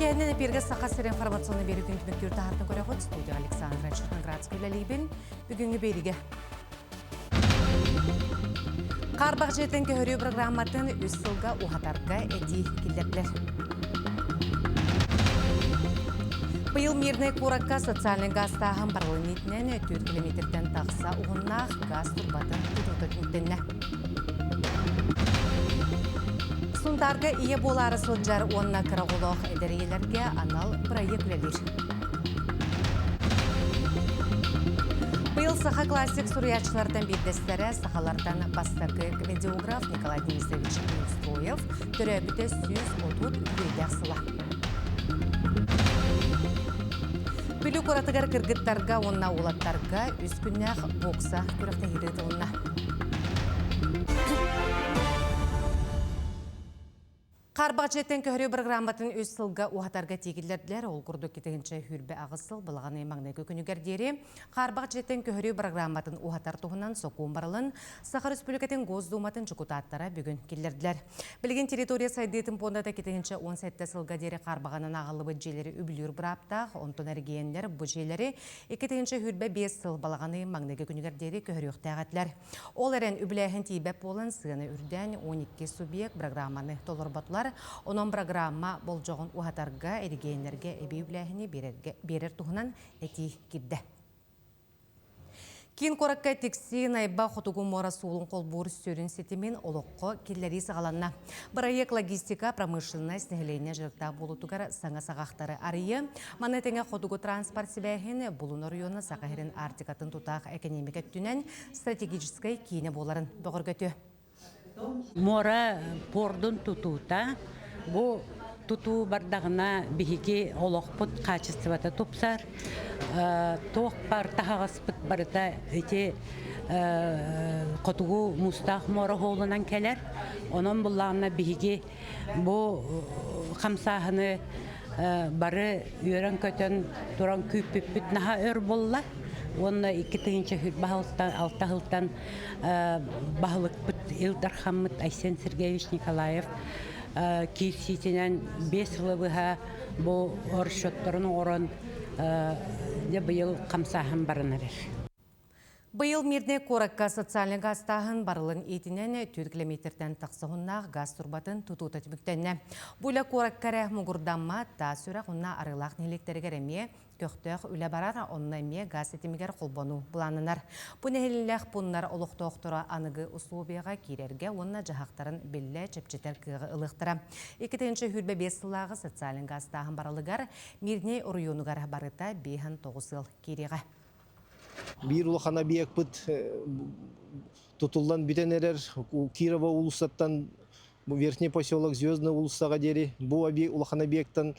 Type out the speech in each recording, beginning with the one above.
киэһэнэн эпииргэ Саха сирин информационный биэриитин түмүктүүр таһаартан көрөҕүт. Студия Александра Черноградская үлэлиибин. Бүгүҥҥү биэриигэ Хаарбах дьиэтин көһөрүү программатын үс сылга уһатарга этии киллэрдилэр. Быйыл Мирнэй куоракка социальнай гаастааһын барылын 4 километртэн тахса уһуннаах гаас турбатын тутуута түмүктэннэ. Сунтаарга ийэ буолаары сылдьар уонна кыра оҕолоох эдэр ийэлэргэ анал бырайыак үлэлиир. Быйыл саха классик суруйааччылартан биирдэстэрэ сахалартан бастакы комедиограф Николай Денисович Неустроев төрөөбүтэ 130 үбүлүөйдээх сыла. Бүлүү куоратыгар кыргыттарга уонна уолаттарга үс күннээх бокса күрэхтэһиитэ ыытылынна. Хаарбах дьиэттэн көһөрүү программатын үс сылга уһатарга тиигиллэрдилэр. Ол курдук 2028 сыл балаҕан маҥнайгы күнүгэр диэри хаарбах дьиэттэн көһөрүү программатын уһатар туһунан сокуон барылын Саха Республикатын Госдуматын дьокутааттара бүгүн киллэрдилэр. Билигин территория сайдыытын пуондата 2017 сылга диэри хаарбаҕынан ааҕыллыбыт дьиэлэри үбүлүүр бырааптаах, онтон эрэгийиэннэр бу дьиэлэри 2025 сыл балаҕан ыйын маҥнайгы күнүгэр диэри көһөрүөхтээх этилэр. Ол эрэн үбүлээһин тиийбэт буолан сыана үрдээн 12 субъект программаны толорботулар. Онон программа болдьоҕун уһатарга, эрэгийиэннэргэ эбии үбүлээһини биэрэр туһунан этии киирдэ. Киин куоракка Тиксии Найба Хотугу муора суолун холбуур сүрүн ситимин олоххо киллэрии саҕаланна. Бырайыак логистика, промышленность, нэһилиэнньэ дьарыктаах буолуутугар саҥа саҕахтары арыйы. Маны тэҥэ хотугу транспорт сибээһин Булун оройуона Саха сирин Арктикатын тутаах экэниэмикэ өттүнэн стратегическай киинэ буоларын бөҕөргөтүө. Муора пуордун тутуута бу тутуу бардаҕына биһиги олохпут хаачыстыбата тупсар, туох баар таһаҕаспыт барыта ити хотугу муустаах муора уһуолунан кэлэр. Онон буллаҕына биһиги бу хамсааһыны бары үөрэн-көтөн туран күүппүппүт наһаа өр буолла. Уонна 2006 сылтан баһылыкпыт Ил Дархаммыт Айсен Сергеевич Николаев киирсиитинэн 5 сылы быһа бу расчетторун оҥорон дьэ быйыл хамсааһын баран эрэр. Быйыл Мирнэй куоракка социальнай гаастааһын барылын иитинэн 4 километртэн тахса уһуннаах гаас турбатын тутуута түмүктэннэ. Бу үлэ куоракка эрэ муҥурдаммат, таас үрэх уонна арыылаах нэһилиэктэригэр эмиэ көхтөөх үлэ барар, онно эмиэ гаас ситимигэр холбонуу былааннанар. Бу нэһилиэнньэлээх пууннар олохтоохторо аныгы условияҕа киирэргэ уонна дьаһахтарын биллэ чэпчэтэр кыаҕы ылыахтара. 2025 сыллааҕы социальнай гаастааһын барылыгар Мирнэй оройуонугар барыта 59 ыал киириэҕэ. Биир улахан объекпыт тутуллан бүтэн эрэр Кирова уулуссаттан Верхний поселок Звездный уулуссаҕа диэри бу улахан объектан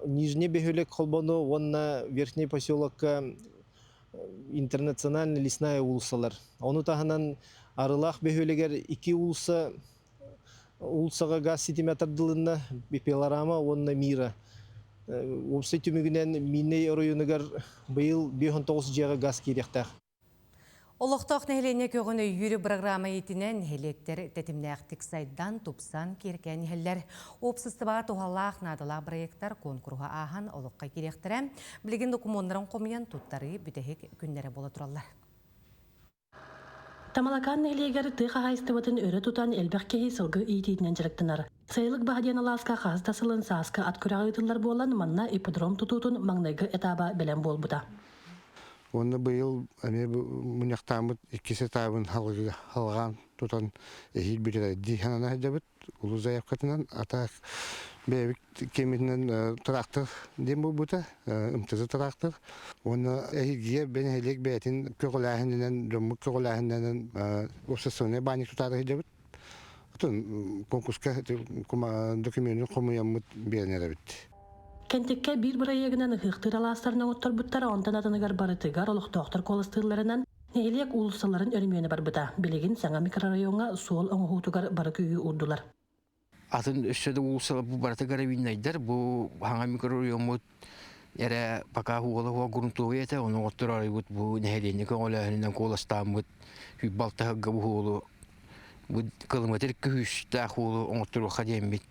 Нижний бөһүөлэк холбону уонна Верхний поселокка Интернациональная лесная уулуссалар. Ону таһынан Арылаах бөһүөлэгэр икки уулусса уулуссаҕа газ ситимэ тардылынна, Пилорама уонна Мира. Уопсай түмүгүнэн Миннэй оройуонугар быйыл 59 дьиэҕэ газ киириэхтээх. Олохтоох нэһилиэнньэ көҕүн өйүүр бырагыраама иитинэн нэһилиэктэр тэтимнээхтик сайдан, тупсан, киэркээн иһэллэр. Уопсастыбаҕа туһалаах, наадалаах бырайыактар куонкуруһу ааһан олоххо киириэхтэрэ. Билигин докумуоннарын хомуйан туттарыы бүтэһик күннэрэ буола тураллар. Тамалакаан нэһилиэгэр тыа хаһаайыстыбатын өрө тутан элбэх киһи сылгы иитиитинэн дьарыктанар. Сайылык баһа диэн алааска хаһыс да сылын сааскы ат күрэҕэ ыытыллар буолан, манна ипподром тутуутун маҥнайгы этаба бэлэм буолбута. Уонна быйыл эмиэ мунньахтааммыт иккис этабын халҕаан тутан эһиил бүтэрэрдии санана сылдьабыт. Улуу заявкатынан ата бэйэбит кэмитинэн трактор диэн буолбута, МТЗ трактор. Уонна эһигигэ бэнэһилиэк бэйэтин көҕүлээһининэн, дьоммут көҕүлээһининэн уопсастыбаннай баанньык тутаары сылдьабыт. Отон конкурска документын хомуйаммыт биэрэн эрэбит. Кэнтиккэ биир бырайыагынан ыһыахтыыр алаастарын оҥотторбуттара, онтон атыныгар барытыгар олохтоохтор куоластыылларынан нэһилиэк уулуссаларын өрөмүөнэ барбыта. Билигин саҥа микрорайоҥҥа суол оҥоһуутугар бары күүһү уурдулар. Атын өссө да уулуссалар бу барыта карабиннайдар, бу хаҥа микрорайоммут эрэ пока уола грунтовый этэ, ону оттор арыйбыт бу нэһилиэнньэ көҕүлээһининэн куоластааммыт балтаһыгга бу уолу бу километр күүстээх уолу оҥотторуохха диэммит.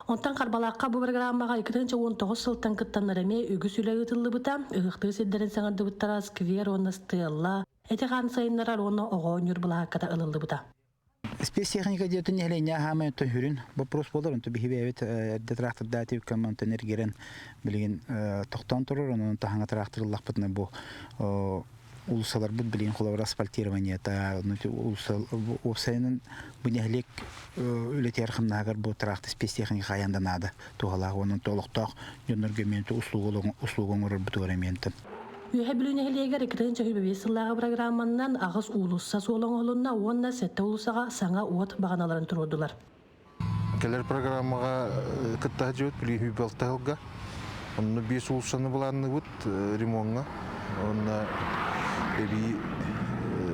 Онтон Харбалаахха бу программаҕа 2019 сылтан кыттаннар эмиэ үгүс үлэ ыытыллыбыта. Ыһыахтыыр сирдэрин саҥардыбыттара сквер уонна стелла, эти-хаан сайыннарар уонна оҕо оонньуур былаһаакката ылыллыбыта. Спецтехника диэтин нэһилиэнньэ аһаамай онтон хүрүн вопрос буолар онто биһи бэйэбит эрдэ трактордаати үккэммантан эргэрэн билигин тохтоон турар онон таһаҥа трактор ыллахпытына бу улусаларбыт билигин холобур асфальтированиета уопсайынан бу нэһилиэк үлэтигэр хамнаһыгар бу трактор спецтехника хайаан да наада туһалаах уонна олохтоох дьоннорго эмиэ услуга оҥорорбутугар эмиэ Үөһэ Бүлүү нэһилиэгэр 2025 сыллааҕы программанан аҕыс уулусса суола оҥоһулунна уонна сэттэ уулуссаҕа саҥа уот баҕаналарын туруордулар. Кэлэр программаҕа кытта сылдьыбыт Бүлүү Хүйбэлтэ сылга. Онно биэс уулуссаны былаанныыбыт ремоҥҥа. Уонна эбии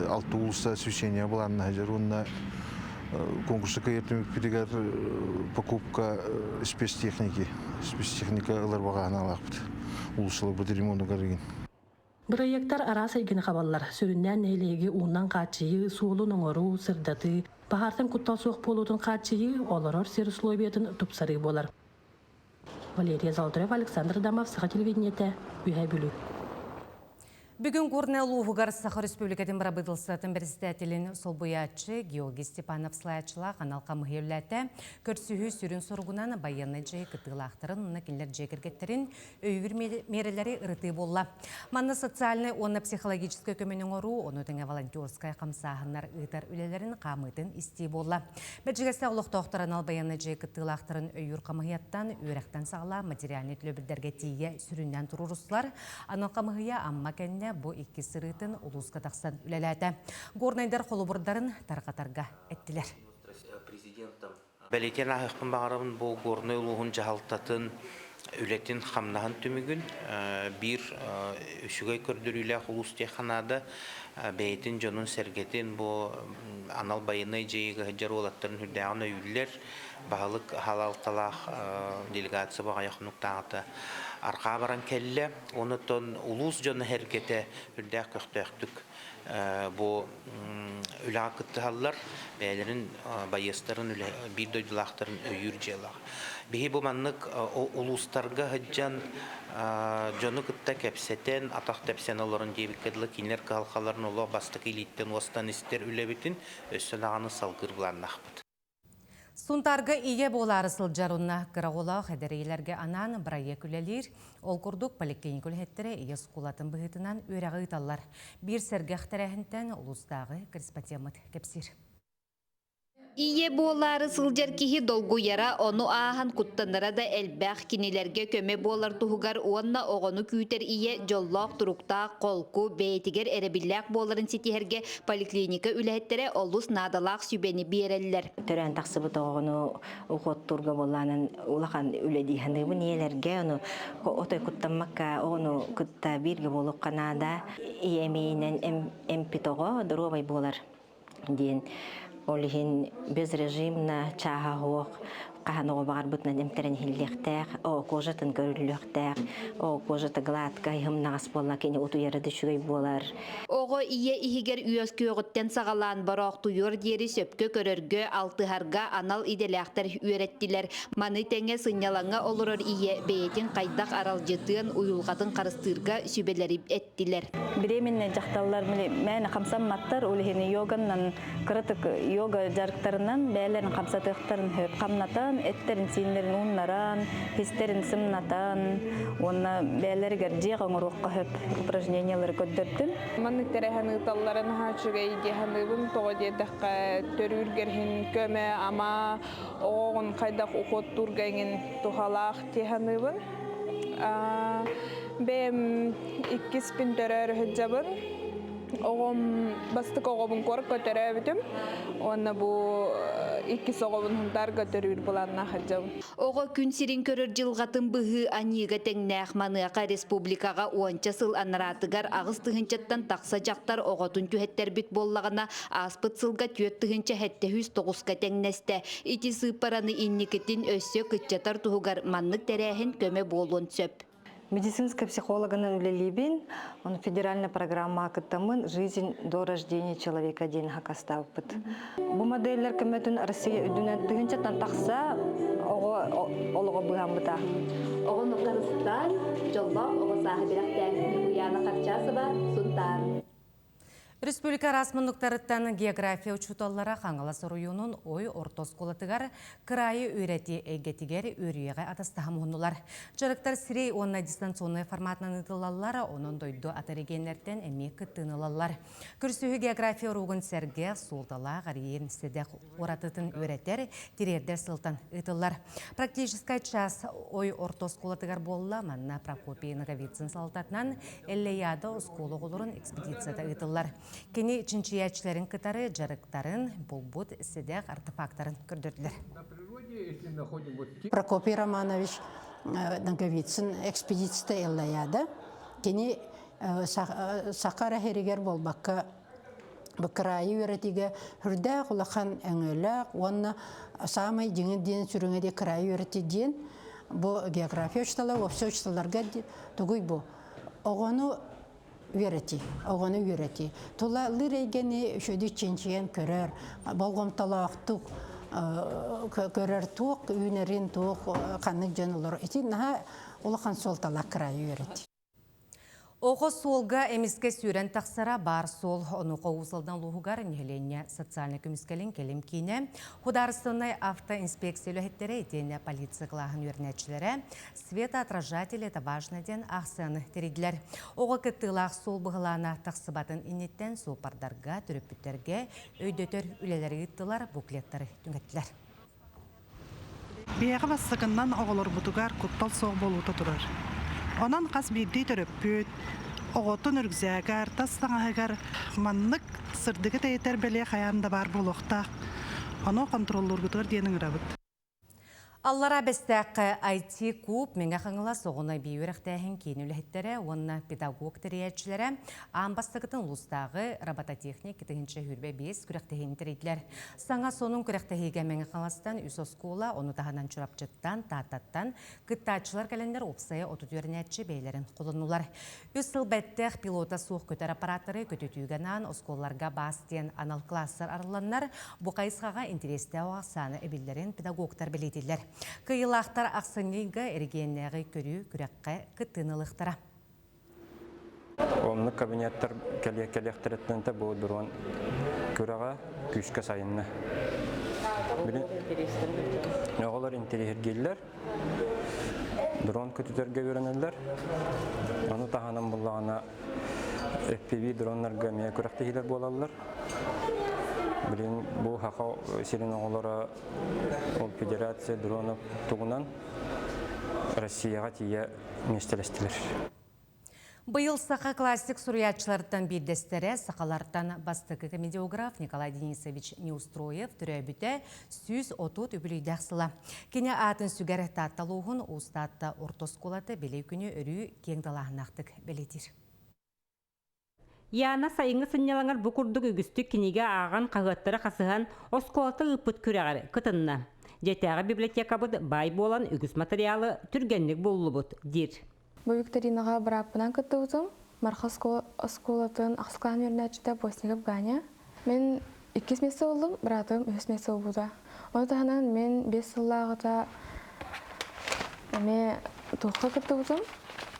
алта уулусса освещение былаанна сылдьар. Уонна конкурса кыайар түмүкпүтүгэр покупка спецтехники, спецтехника ылар баҕаһынаалаахпыт. Уулуссаларбыт ремонугар игин. Бырайыактар араас эйгэни хабаллар. Сүрүннээн нэһилиэги уунан хааччыйыы, суолун оҥоруу, сырдатыы, баһаартан куттал суох буолуутун хааччыйыы, олорор сир условиятын тупсарыы буолар. Валерия Золотарева, Александр Адамов, Саха телевидениетэ, Үһээ Бүлүү. Бүгүн Горнай улууһугар Саха Республикатын бырабыыталыстыбатын председателин солбуйааччы Георгий Степанов салайааччылаах анал хамыһыйа үлэлээтэ. Көрсүһүү сүрүн соругунан байыаннай дьайыы кыттыылаахтарын уонна кинилэр дьиэ кэргэттэрин өйүүр миэрэлэри ырытыы буолла. Манна социальнай уонна психологическай көмөнү оҥоруу, ону тэҥэ волонтерскай хамсааһыннар ыытар үлэлэрин хаамыытын истии буолла. Бэрдьигэстээх олохтоохтор анал байыаннай дьайыы кыттыылаахтарын өйүүр хамыһыйаттан үөрэхтэн саҕалаан материальнай төлөбүрдэргэ тиийэ сүрүннээн туруорустулар. Анал хамыһыйа Амма кэннэ бу иккис сырыытын улууска тахсан үлэлээтэ. Горнайдар холобурдарын тарҕатарга эттилэр. Бэлиэтээн ааһыахпын баҕарабын бу Горнай улууһун дьаһалтатын үлэтин хамнаһын түмүгүн биир үчүгэй көрдөрүүлээх улуус диэххэ наада. Бэйэтин дьонун-сэргэтин бу анал байыаннай дьайыыга сылдьар уолаттарын үрдээҕин өйүүллэр. Баһылык халалталаах делегация баҕайы хонуктааҕыта арҕаа баран кэллэ. Онтон улуус дьоно-сэргэтэ үрдээх көхтөөхтүк бу үлэҕэ кыттыһаллар, бэйэлэрин байыастарын биир дойдулаахтарын өйүүр дьыалаах. Биһи бу маннык улуустарга сылдьан дьону кытта кэпсэтэн, атах тэпсэн олорон диэбиккэ дылы кинилэр кыһалҕаларын олох бастакы илииттэн уостан истэр үлэбитин өссө даҕаны салгыыр былааннаахпыт. Сунтаарга ийэ буолаары сылдьар уонна кыра оҕолоох эдэр ийэлэргэ анаан бырайыак үлэлиир. Ол курдук поликлиника үлэһиттэрэ ийэ оскуолатын быһыытынан үөрэҕи ыыталлар. Биир сэргэх тэрээһинтэн улуустааҕы корреспондеммыт кэпсиир. Ийэ буолаары сылдьар киһи долгуйара, ону ааһан куттанара да элбэх. Кинилэргэ көмө буолар туһугар уонна оҕону күүтэр ийэ дьоллоох туруктаах, холку, бэйэтигэр эрэбиллээх буоларын ситиһэргэ поликлиника үлэһиттэрэ олус наадалаах сүбэни биэрэллэр. Төрөөн тахсыбыт оҕону уходтуурга буоллаанан улахан үлэ дии саныыбын ийэлэргэ ону отой куттаммакка оҕону кытта бииргэ буолуохха наада. Ийэ эмиийинэн эмпит оҕо доруобай буолар диэн ол иһин безрежимно чааһа суох хаһан оҕо баҕарбытынан эмтэрэн иһиллиэхтээх, оо кожатын көрүллүөхтээх, оо кожата гладкай, һымнаҕас буолла кини утуйара да үчүгэй буолар. Оҕо ийэ иһигэр үөскүөҕүттэн саҕалаан бороохтуйуор диэри сөпкө көрөргө, алтыһарга анал идэлээхтэр үөрэттилэр. Маны тэҥэ сынньалаҥҥа олорор ийэ бэйэтин хайдах аралдьытыан, уйулҕатын харыстыырга сүбэлэри эттилэр. Беременный дьахталлар мээнэ хамсамматтар, ол иһин йоганнан кыратык йога дьарыктарынан бэйэлэрин хамсатыахтарын сөп. Хамнатан, эттэрин-сииннэрин ууннаран, истэрин сымнатан уонна бэйэлэригэр дьиэҕэ оҥоруохха сөп упражнениялары көрдөрдүм. Маннык тэрээһин ыыталлара наһаа үчүгэй дии саныыбын. Тоҕо диэтэххэ, төрүүргэр иһин көмө, ама, оҕоҕун хайдах уходтуурга эҥин туһалаах дии саныыбын. Бэйэм иккиспин төрөөрү сылдьабын. Оҕом бастакы оҕобун куоракка төрөөбүтүм уонна бу иккис оҕобун Сунтаарга төрүүр былааннаах сылдьабын. Оҕо күн сирин көрөр дьылҕатын быһыы аньыыга тэҥнээх маныаха республикаҕа уонча сыл анараатыгар 8 тыһыынчаттан тахса дьахтар оҕотун түһэттэрбит буоллаҕына, ааспыт сылга 4709-ка тэҥнэстэ. Ити сыыппараны инникитин өссө кыччатар туһугар маннык тэрээһин көмө буолуон сөп. Медицинскай психологынан үлэлиибин. Он федеральная программа кыттаммын «Жизнь до рождения человека» диэн хакастаабыппыт. Бу модельлэр көмөтүн Россия үрдүнэн тыһыынчаттан тахса оҕо олоҕо быыһаммыта. Оҕону харыстаан, дьоллоох оҕо сааһы бэлэхтээн Ньургуйаана Харчасова, Сунтаар. Республика араас муннуктарыттан география учууталлара Хаҥалас оройуонун Ой орто оскуолатыгар кыраайы үөрэтии эйгэтигэр үөрүйэҕи атастаһа муһуннулар. Дьарыктар сирэй уонна дистанционнай форматынан ыытыллаллар, онон дойду аты регионнартан эмиэ кыттыыны ылаллар. Көрсүһүү география уруогун сэргэ суолталаах арийин сэдэх уратытын үөрэтэр, тириэрдэр сылтан ыытыллар. Практическай час Ой орто оскуолатыгар буолла. Манна Прокопий Ноговицын салалтатынан Эллэйада оскуола оҕолорун экспедицията ыытыллар. Кини чинчийээччилэрин кытары дьарыктарын, булбут сэдэх артефактарын көрдөрдүлэр. Прокопий Романович Ноговицын экспедицията Эллэйада. Кини саха эрэ иһигэр буолбакка кыраайы үөрэтиигэ сүрдээх улахан өҥөлөөх уонна саамай дьиҥин диэн сүрүҥэ диэн кыраайы үөрэтии диэн бу география учуутала уопсай учууталларга тугуй бу оҕону үөрэтии оҕону үөрэтии тулалыыр эйгэни үчүгэйдик чинчийэн көрөр болҕомтолоохтук көрөр туох үүнэрин туох ханнык дьон олорор ити наһаа улахан суолталаах кыраайы үөрэтии. Оҕо суолга эмискэ сүүрэн тахсара баар суол. Онуоха Уус Алдан улууһугар нэһилиэнньэ социальнай көмүскэлин кэлим киинэ, худаарыстыбаннай автоинспекция үлэһиттэрэ итиэннэ полиция кылааһын үөрэнээччилэрэ «Светоотражатель это важно» диэн аахсыйаны тэрийдилэр. Оҕо кыттыылаах суол быһылаана тахсыбатын инниттэн суоппардарга, төрөппүттэргэ өйдөтөр үлэлэри ыыттылар, буклеттары түҥэттилэр. Биһиэхэ бастакыннан оҕолорбутугар куттал суох буолуута турар. Онон хас биирдии төрөппүт оҕотун үргзээгэр, тас таҥаһыгар маннык сырдыгы тэйитэр бэлиэ хайаан да баар буолуохтаах. Ону хонтуруоллуургутугар диэн ыҥырабыт. Аллараа Бэстээххэ IT-куб Мэҥэ Хаҥалас оҕону эбии үөрэхтээһин киин үлэһиттэрэ уонна педагог тэрийээччилэрэ аан бастакытын улуустааҕы робототехник 2025 күрэхтэһиини тэрийдилэр. Саҥа сонун күрэхтэһиигэ Мэҥэ Хаҥаластан үс оскуола, ону таһынан Чурапчыттан, Тааттаттан кыттааччылар кэлэннэр уопсайа 30 үөрэнээччи бэйэлэрин холоннулар. Үс сыл бэттэх пилота суох көтөр аппараттары көтүтүүгэ анаан оскуолаларга баас диэн анал класстар арылланнар, бу хайысхаҕа интэриэстээх ахсаана эбиллэрин педагогтар бэлиэтииллэр. Кыайыылаахтар ахсынньы ыйга эрэгийиэннээҕи көрүү күрэххэ кыттыыны ылыахтара. Оннук кабинеттар кэлиэхтэриттэн бу дрон күрэҕэ күүскэ сайынна. Оҕолор интэриэһиргииллэр, дрон көтүтэргэ үөрэнэллэр. Ону таһынан буллаҕына FPV дроннарга эмиэ күрэхтэһиилэр буолаллар. Билин бу Хаха сирин оҕолоро ол федерация дронов тугунан Россияҕа тиийэ миэстэлэстилэр. Быйыл саха классик суруйааччыларыттан биирдэстэрэ сахалартан бастакы комедиограф Николай Денисович Неустроев төрөөбүтэ 130 үбүлүйдээх сыла. Кини аатын сүгэр Таатта улууһун Уус Таатта орто оскуолата бэлиэ күнү өрүү киэҥ далааһыннаахтык бэлиэтиир. Яна сайыҥҥы сынньалаҥар бу курдук үгүстүк кинигэ ааҕан, хаһыаттары хасыһан, оскуолата ыыппыт күрэҕэр кытынна. Дьиэтээҕи библиотекабыт баай буолан үгүс матырыйаалы түргэнник буллубут, диир. Бу викторинаҕа бырааппынан кыттыбытым. Марха оскуолатын ахсыс кылааһын үөрэнээччитэ Постников Ганя. Мин иккис миэстэ буоллум, быраатым үһүс миэстэ буолбута. Ону таһынан мин 5 сыллааҕыта эмиэ туохха кыттыбытым.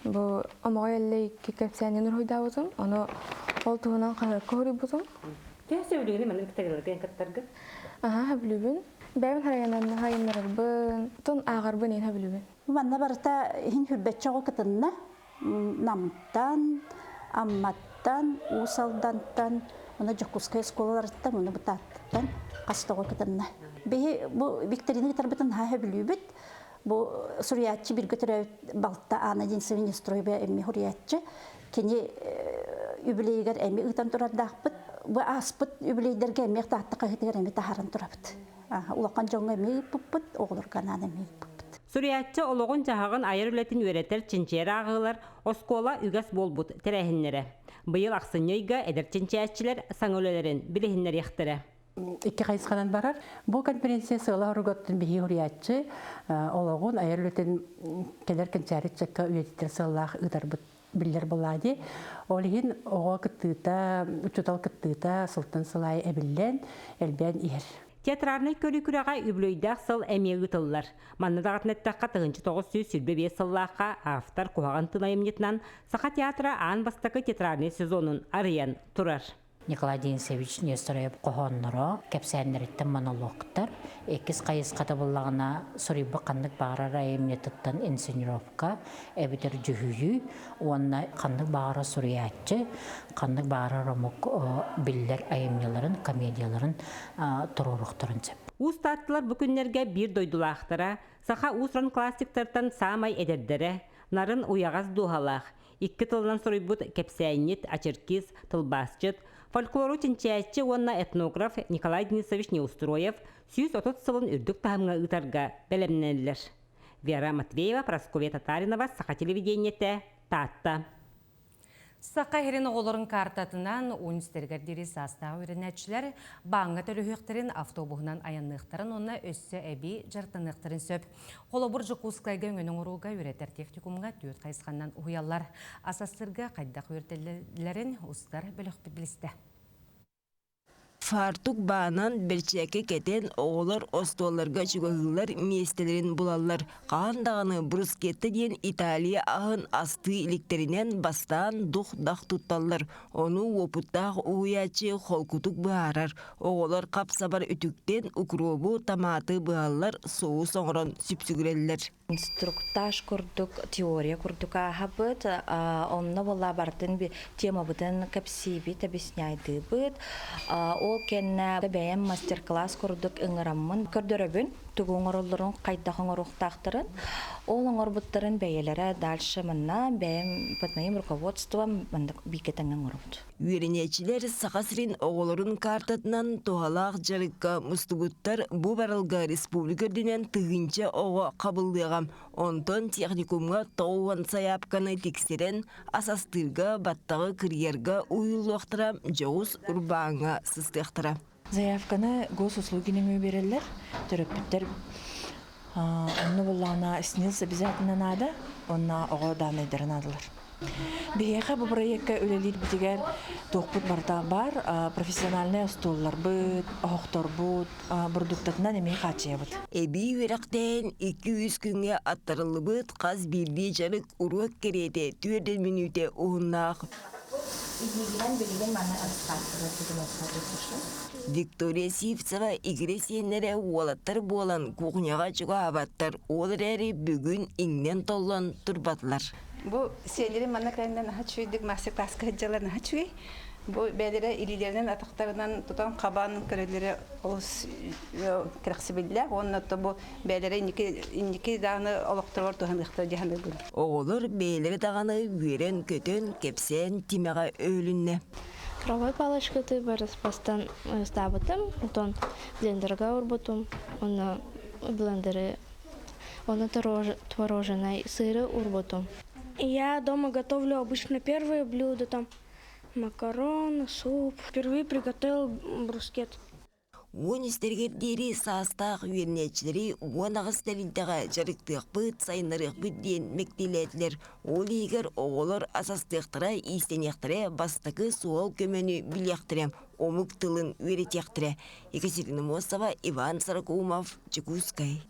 Бу Омоҕой Эллэй икки кэпсээнин уруһуйдаабытым. Ону ол туһунан хаһыакка суруйбутум. Төһө сөбүлүүгүн маннык викториналарга кыттаргын? Аһаа, сөбүлүүбүн. Бэйэм харайыннарарбын, тон ааҕарбын иһин сөбүлүүбүн. Манна барыта иһин хүрбэччэ оҕо кытынна. Намтан, Амматтан, Уус Алдантан, уонна Дьокуускай оскуолаларыттан, уонна Бытааттыттан хас да оҕо кытынна. Биһи бу викторина ыытарбытын наһаа сөбүлүүбүт. Бу суруйааччы биргэ төрөөбүт балта Анна Денисовна Нестройба эмиэ суруйааччы. Кини үбүлүөйүгэр эмиэ ыытан турардаахпыт. Бу ааспыт үбүлүөйдэргэ эмиэ Таатта хаһыатыгар эмиэ таһааран турабыт. Улахан дьоҥҥо эмиэ ыыппыппыт, оҕолорго анаан эмиэ ыыппыппыт. Суруйааччы олоҕун-дьаһаҕын айар үлэтин үөрэтэр чинчийэр ааҕыылар оскуола үгэс буолбут тэрээһиннэрэ. Быйыл ахсынньы ыйга эдэр чинчийээччилэр саҥа үлэлэрин билиһиннэриэхтэрэ. Икки хайысханан барар. Бу конференция сыала-соругуттан биһиги суруйааччы олоҕун айар үлэтин кэлэр кэнчээри ыччакка үйэтитэр сыаллаах ыытарбыт биллэр буоллаа дии. Ол иһин оҕо кыттыыта, учуутал кыттыыта сылтан сыл аайы эбиллэн, элбээн иһэр. Театральнай көрүү күрэҕэ үбүлүөйдээх сыл эмиэ ыытыллар. Манна даҕатан эттэххэ, 1925 сыллаахха автор Куһаҕан тын айымньытынан Саха театра аан бастакы театральнай сезонун арыйан турар. Николай Денисович Нестеров хоһоонноро, кэпсээннэриттэн монологтар, иккис хайысхата буллаҕына суруйбут ханнык баҕарар айымньытыттан инсценировка эбэтэр дьүһүйүү уонна ханнык баҕарар суруйааччы, ханнык баҕарар омук биллэр айымньыларын, комедияларын туруоруохтарын сөп. Уус Таатталар бу күннэргэ биир дойдулаахтара, саха уус-уран классиктартан саамай эдэрдэрэ, нарын уйаҕас дууһалаах, икки тылынан суруйбут кэпсээнньит, ачеркиз, тылбаасчыт, фольклору чинчээччи уонна этнограф Николай Денисович Неустроев 130 сылын үрдүк таһымҥа ыытарга бэлэмнэнэллэр. Вера Матвеева, Прасковья Татаринова, Саха телевидениетэ, Таатта. Саха сирин оҕолорун картатынан университетигэр диэри саастаах үөрэнээччилэр бааҥҥа төлөһүөхтэрин, автобуһунан айанныахтарын уонна өссө эбии дьарыктаныахтарын сөп. Холобур, Дьокуускайга өҥөнү оҥорууга үөрэтэр техникумҥа түөрт хайысханнан уһуйаллар. АССРга хайдах үөрэтэллэрин устар бөлөхпүт билистэ. Фартук баанан, бэрчээккэ кэтэн, оҕолор остуолларга чугаһыыллар миэстэлэрин булаллар. Хаһан даҕаны брускетта диэн Италия аһын астыы иликтэринэн бастаан дух-дах тутталлар. Ону уопуттаах уһуйааччы холкутук быһаарар. Оҕолор хап-сабар үтүктэн укробу, томаты быһаллар, соус оҥорон сүпсүгүрэллэр. Инструктаж курдук, теория курдук ааһабыт. Онно буолла барытын темабытын кэпсиибит, объясняйдыыбыт. Ол кэннэ бэйэм мастер-класс курдук ыҥыраммын көрдөрөбүн, тугу оҥороллорун, хайдах оҥоруохтаахтарын. Ол оҥорбуттарын бэйэлэрэ дальше манна бэйэм под моим руководством маннык бииргэ тэҥҥэ оҥоробут. Үөрэнээччилэр Саха сирин оҕолорун каартатынан туһалаах дьарыкка мустубуттар бу барылга республика үрдүнэн тыһыынча оҕо хабыллыаҕа. Онтон техникумҥа 90 сайаапканы тиксэрэн ас астыырга, баттаҕы кырыйарга уһуйуллуохтара, дьоҕус урбааҥҥа сыстыахтара. Заявканы госуслуги нөҥүө биэрэллэр. Төрөппүттэр онно буоллаҕына СНИЛС обязательно наада уонна оҕо дааннайдара наадалар. Биһиэхэ бу проекка үлэлиирбитигэр туохпут барыта баар профессиональнай остуолларбыт, оһохторбут, бурдуктатынан эмиэ хааччыйабыт. Эбии үөрэхтээн 200 күҥҥэ аттарыллыбыт хас биирдии дьарык уруок кэриэтэ түөрт мүнүүтэ уһуннаах. Виктория Сивцева игирэ сиэннэрэ уолаттар буолан кухняҕа чугаһаабаттар, ол эрээри бүгүн иҥнэн-толлон турбатылар. Бу сиэннэрим манна кэлэннэр наһаа үчүгэйдик мастер-класска сылдьаллар наһаа үчүгэй. Бу бэйэлэрэ илиилэринэн атахтарынан тутан-хабан көрөллөрө олус кэрэхсэбиллээх уонна бу бэйэлэрэ инники инники даҕаны олохторугар туһаныахтара дии саныыбын. Оҕолор бэйэлэрэ даҕаны үөрэн-көтөн, кэпсээн тимэҕэ өһүлүннэ. Правой палочкаты бастан ыстаабытым, потом блендерга урбутум, уонна блендеры, уонна твороженай сыры урбутум. Я дома готовлю обычно первые блюда, там макароны, суп. Впервые приготовил брускет. Уон истэригэр диэри саастаах үөрэнээччилэри 18 тэрилтэҕэ дьарыктыахпыт, сайыннарыахпыт диэн мэктиэлээтилэр. Ол иһигэр оҕолор ас астыахтара, иистэниэхтэрэ, бастакы суһал көмөнү билиэхтэрэ, омук тылын үөрэтиэхтэрэ. Екатерина Мосова, Иван Сорокоумов, Дьокуускай.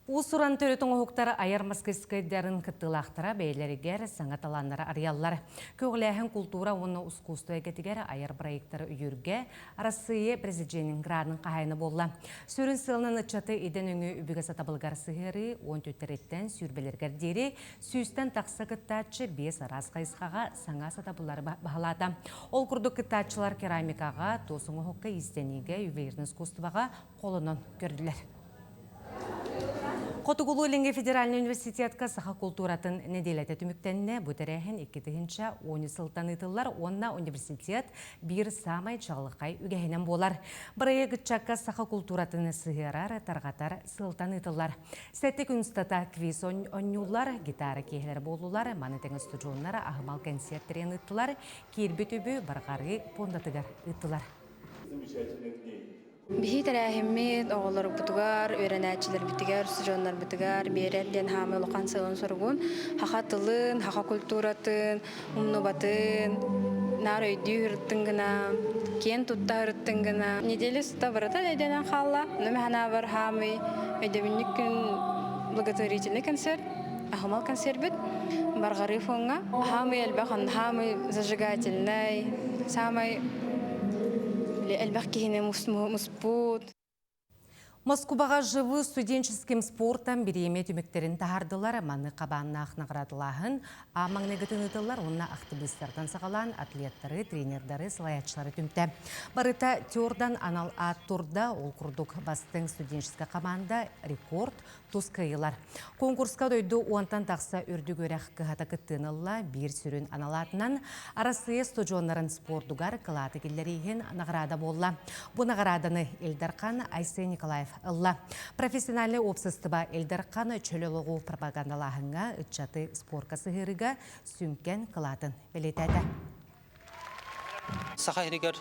Уус-уран төрүт оҥоһуктар айар мастырыскыайдарын кыттыылаахтара бэйэлэригэр саҥа талааннары арыйаллар. Көҕүлээһин култуура уонна ускуустуба эйгэтигэр айар проектары өйүүргэ Арассыыйа президенин гранын хаһаайына буолла. Сүрүн сыалынан ыччаты идэ нөҥүө үбүгэ сатабылыгар сыһыарыы уон түттэриттэн сүүрбэлэригэр диэри сүүстэн тахса кыттааччы биэс араас хайысхаҕа саҥа сатабыллары баһылаата. Ол курдук кыттааччылар керамикаҕа, туос оҥоһукка, иистэниигэ, ювелирнай искусствоҕа холонон көрдүлэр. Хотугулуу-Илиҥҥи федеральнай университетка саха култууратын нэдиэлэтэ түмүктэннэ. Бу тэрээһин 2010 сылтан ыытыллар уонна университет биир саамай чаҕылхай үгэһинэн буолар. Бырайыак ыччакка саха култууратын сыһыарар, тарҕатар сыалтан ыытыллар. Сэттэ күн устата квиз оонньууллар, гитара киэһэлэрэ буоллулар, маны тэҥэ устудьуоннар аһымал кэнсиэртэрин ыыттылар, киирбит үбү Барҕарыы пуондатыгар ыыттылар. Биһи тэрээһиммит оҕолорбутугар, үөрэнээччилэрбитигэр, устудьуоннарбытыгар биэрэр диэн хаамыы улахан сыалын-соругун, саха тылын, саха культуратын умнубатын, Наар өйдүү ырыттын гына, киэн тутта ырыттын гына. Неделя сута барыта өйдөнөн хаалла. Ону ханаабар хаамый өйдөбүнньүк күн благотворительный концерт, аһымал концерт Барҕарыы фоҥҥа. Хаамый элбэх, хаамый зажигательный, самай элбэх киһини муспут. Москубаҕа живы студенческим спортом бириэмэ түмүктэрин таһардылар, маны хабааннаах наградалааһын маҥнайгытын ыытыллар уонна актыбыыстартан саҕалаан атлеттары, тренердары, салайааччылары түмтэ. Барыта тердан анал аат турда, ол курдук бастыҥ студенческая команда рекорд тус кыайыылар. Конкурска дойду уонтан тахса үрдүк үөрэх кыһата кыттыыны ылла, биир сүрүн аналаатынан Арассыыйа студионнарын спордугар кылааты киллэрииһин награда буолла. Бу награданы Ил Дархан Айсен Николаев ылла. Профессиональнай уопсастыба Ил Дархан чөл олоҕу пропагандалааһыҥҥа ыччаты спорка сыһыарыыга сүҥкэн кылаатын бэлиэтээтэ. Саха сиригэр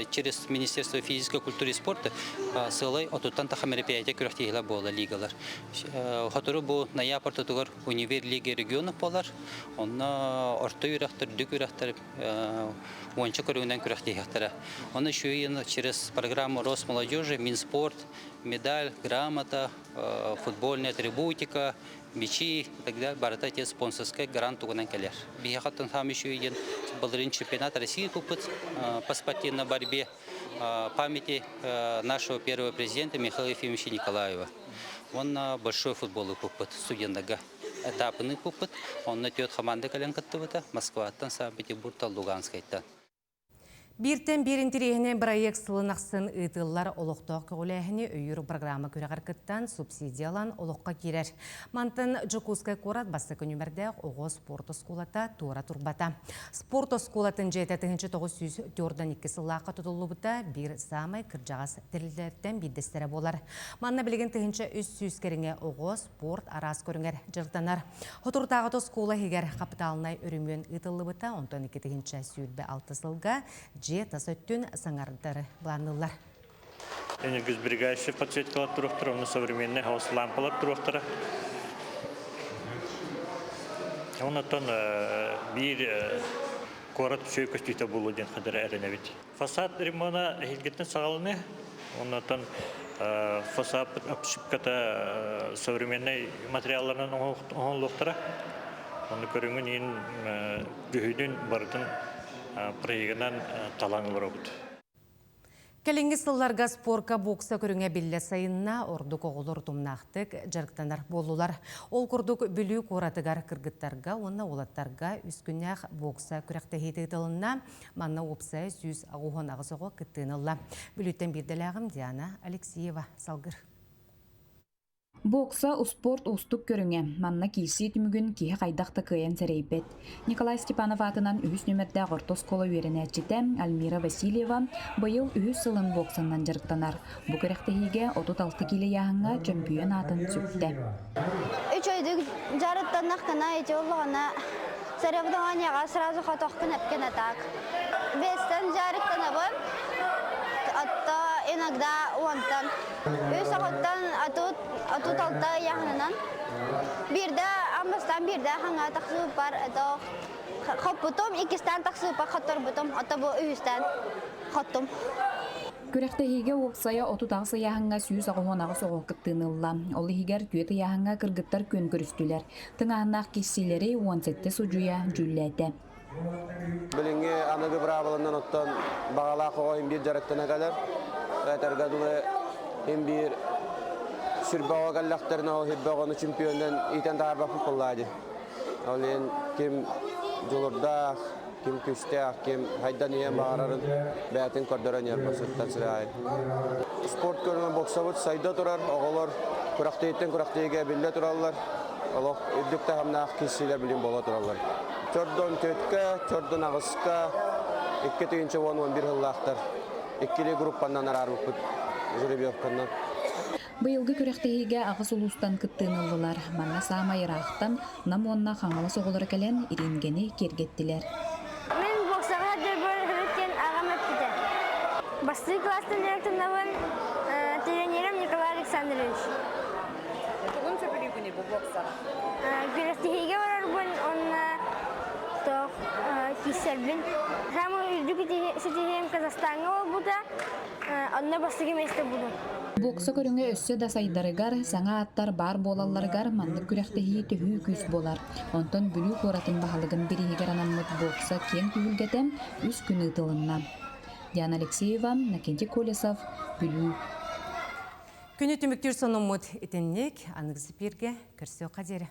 через Министерство физической культуры и спорта сыалай отуттан таха мероприятие күрэхтэһиилэр буола лигалар. Сотору бу ноябрь ортотугар универ лига регионов буолар. Онно орто үрэхтэр, үрдүк үрэхтэр уонча көрүҥүнэн күрэхтэһиэхтэрэ. Онно еще через программу Росмолодежи, Минспорт, медаль, грамота, футбольная атрибутика, мечи и так далее барыта те спонсорскай грант тугунан кэлэр. Биһиэхэ саамай үчүгэй диэн былырыын чемпионат России куппут по спортивной борьбе памяти нашего первого президента Михаила Ефимовича Николаева. Он большой футболы куппут студенттарга этапыны куппут. Онно түөрт команда кэлэн кыттыбыта Москваттан, Санкт-Петербургтан, Луганскайтан. Бииртэн биир интэриэһинэй бырайыак сылын ахсын ыытыллар олохтоох көҕүлээһини өйүүр программа күрэҕэр кыттан субсидиялан олоххо киирэр. Мантан Дьокуускай куорат бастакы нүмердээх оҕо спорт оскуолата туора турбата. Спорт оскуолатын дьиэтэ 1942 сыллаахха тутуллубута биир саамай кырдьаҕас тэрилтэлэртэн биирдэстэрэ буолар. Манна билигин 1300 кэриҥэ оҕо спорт араас көрүҥэр дьарыктанар. Соторутааҕыта оскуола иһигэр хапытаалынай өрөмүөн ыытыллыбыта, онтон 2026 сылга дьиэ тас өттүн саҥардары былаанныыллар. Энергосберегающий подсветкалар туруохтара, уонна современный хаос лампалар туруохтара. Оннотон биир куорат үчүгэй көстүүтэ буолуо диэн хадара эрэнэбит. Фасад ремона эһилгиттэн саҕаланыы. Оннотон фасад обшивката современный материалларынан оҥоһуллуохтара. Ону көрүҥүн иин дьүһүнүн барытын проегынан талан олоробут. Кэлиҥҥи сылларга спорка бокса көрүҥэ биллэ сайынна, ордук оҕолор утумнаахтык дьарыктанар буоллулар. Ол курдук Бүлүү куоратыгар кыргыттарга уонна уолаттарга үс күннээх бокса күрэхтэһиитэ ыытылынна. Манна уопсайа 188 оҕо кыттыыны ылла. Бүлүүттэн биирдэлээҕим Диана Алексеева салгыр. Бокса успуорт уустук көрүҥэ. Манна киирсии түмүгүн киһи хайдах да кыайан сэрэйбэт. Николай Степанов аатынан үһүс нүмердээх орто оскуола үөрэнээччитэ Альмира Васильева быйыл үһүс сылын боксанан дьарыктанар. Бу күрэхтэһиигэ 36 киилэ ыйааһыҥҥа чөмпүйүөн аатын сүктэ. Үчүгэйдик дьарыктаннаххына ити оллоҕуна соревнованияҕа сразу хотохпун эпкен атак. Бестен дьарыктанабын, отто иногда уонтан. Үс оҕоттон отут, 36 ыйааһынынан. Биирдэ амбастан биирдэ хаҥа тахсыбыппар это хоппутум, иккистээн тахсыбыппар хотторбутум, ото бу үһүстээн хоттум. Күрэхтэһиигэ уопсайа 38 ыйааһыҥҥа 188 оҕо кыттыыны ылла. Ол иһигэр түөрт ыйааһыҥҥа кыргыттар күөн көрүстүлэр. Тыҥааһыннаах киирсиилэри 17 судьуйа дьүүллээтэ. Билиҥҥи аныгы быраабыланан оттон баҕалаах оҕо иһин биир дьарыктана кэлэр. Этэргэ дылы иһин биир сүрбэ оҕо кэллэхтэринэ ол сүрбэ оҕону чемпионунан иитэн таһаарбаппыт буоллаа дии. Ол иһин ким дьулурдаах, ким күүстээх, ким хайдан иһэн баҕарарын бэйэтин көрдөрөн иһэр босуттан сыраайын. Спорт көрүҥэ боксабыт сайда турар, оҕолор күрэхтэһииттэн күрэхтэһиигэ биллэ тураллар. Олох үрдүк таһымнаах киирсиилэр билин буола тураллар. Чордон төрткө, чордон аҕыска 2010-11 сыллаахтар иккили группанан араарбыппыт жеребьевканан. Быйылгы күрэхтэһиигэ аҕыс улуустан кыттыыны ыллылар. Манна саамай ыраахтан Нам уонна Хаҥалас оҕолоро кэлэн ириингэни киэргэттилэр. Мин боксаҕа дьарыктанабын аҕам эппитэ. Бастакы класстан дьарыктанабын тренерим Николай Александрович. Тугун сөбүлүүгүнүй бу боксаҕа? Күрэхтэһиигэ барарбын уонна тоох киирсэрбин. Саамай үрдүк ситиһиим Казахстаҥҥа буолбута, онно бастакы миэстэ булдум. Бокса көрүҥэ өссө да сайдарыгар, саҥа ааттар баар буолалларыгар маннык күрэхтэһии төһүү күүс буолар. Онтон Бүлүү куоратын баһылыгын бирииһигэр анаммыт бокса киэҥ түһүлгэтэ үс күн ыытылынна. Диана Алексеева, Накентий Колесов, Бүлүү. Күнү түмүктүүр сонуммут итинник аныгы сипииргэ көрсүөххэ диэри.